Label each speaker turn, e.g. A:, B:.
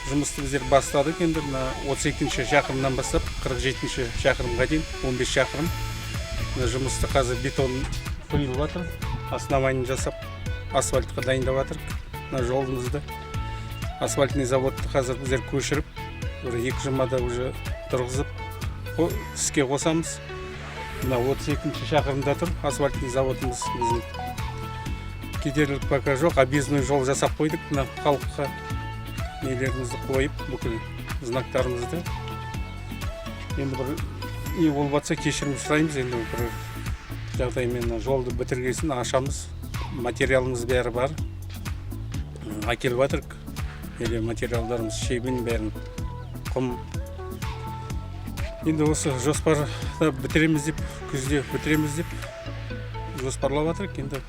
A: Жұмысты біздер бастадық енді мына 32 шақырымнан бастап 47 шақырымға дейін, 15 шақырым. Мына жұмысты қазір бетон құйылып жатыр, основание жасап, асфальтқа дайындап жатырмық мына жолымызды. Асфальтный заводты қазір біздер көшіріп, бір 2 жұмада уже тұрғызып, іске қосамыз. Мына 32 шақырымда тұр асфальтный заводымыз біздің. Кедергілік пока жоқ, объездной жол жасап қойдық мына халыққа, нелерімізді қойып, бүкіл знактарымызды. Енді бір не болып жатса, кешірім сұраймыз. Енді бір жағдаймен мына жолды бітіргесін ашамыз. Материалымыз бәрі бар, әкеліп жатырық или материалдарымыз, щебень, бәрін, құм. Енді осы жоспарда бітіреміз деп, күзде бітіреміз деп жоспарлап жатырық енді.